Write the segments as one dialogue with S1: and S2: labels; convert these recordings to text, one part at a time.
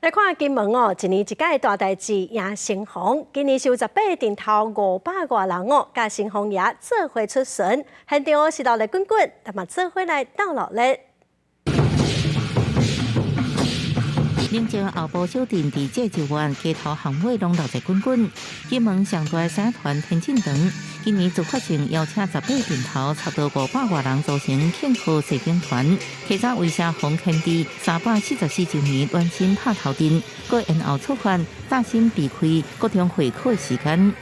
S1: 來看金門哦，一年一屆大代誌迎城隍，今年是有18個陣頭500外人哦，佮城隍爺做伙出巡，現場是熱鬧滾滾，但嘛做伙來鬥熱鬧。
S2: 寧靜後埔小鎮佇這一月，街頭巷尾攏熱鬧滾滾。金門上大獅團天正堂，今年自發性邀請18陣頭，差不多500外人組成慶賀獅景團。提早為城隍獻佇344週年暖身拍頭陣，閣延後出發，擔心避開各種會考的時間。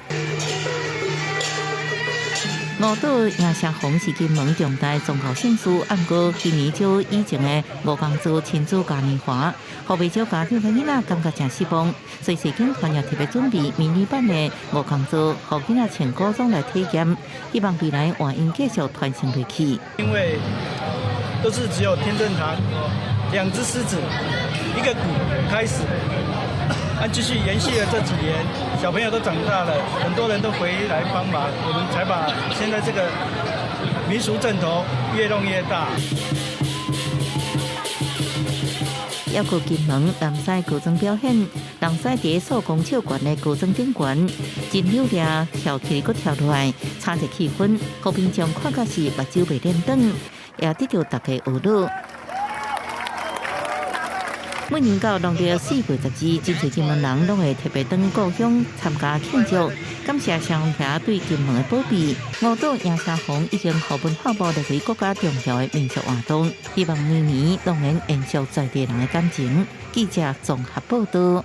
S2: 五島迎城隍是金門重大宗教盛事，毋過今年較以前的吳江做親子嘉年華，予袂少家長佮囡仔感覺誠失望，所以獅景團也特別準備迷你版的吳江做，予囡仔穿古裝來體驗，希望未來會用繼續傳承落去。
S3: 因為都是只有天正堂兩隻獅子一個鼓開始。啊，繼續延續了這幾年，小朋友都長大了，很多人都回來幫忙，我們才把現在這個民俗陣頭越弄越大。
S2: 抑閣金門南獅高裝表演，人獅佇數公尺懸的高裝頂懸，真扭掠跳起來閣跳落來，炒熱氣氛，予民眾看甲是目睭袂連轉，也得著大家學樂。每年到農曆4月12，真濟金門人攏會特別轉故鄉參加慶祝，感謝城隍爺對金門的保庇。五島迎城隍已經予文化部列為國家重要的民俗活動，希望年年攏能延續在地人的感情。記者綜合報導。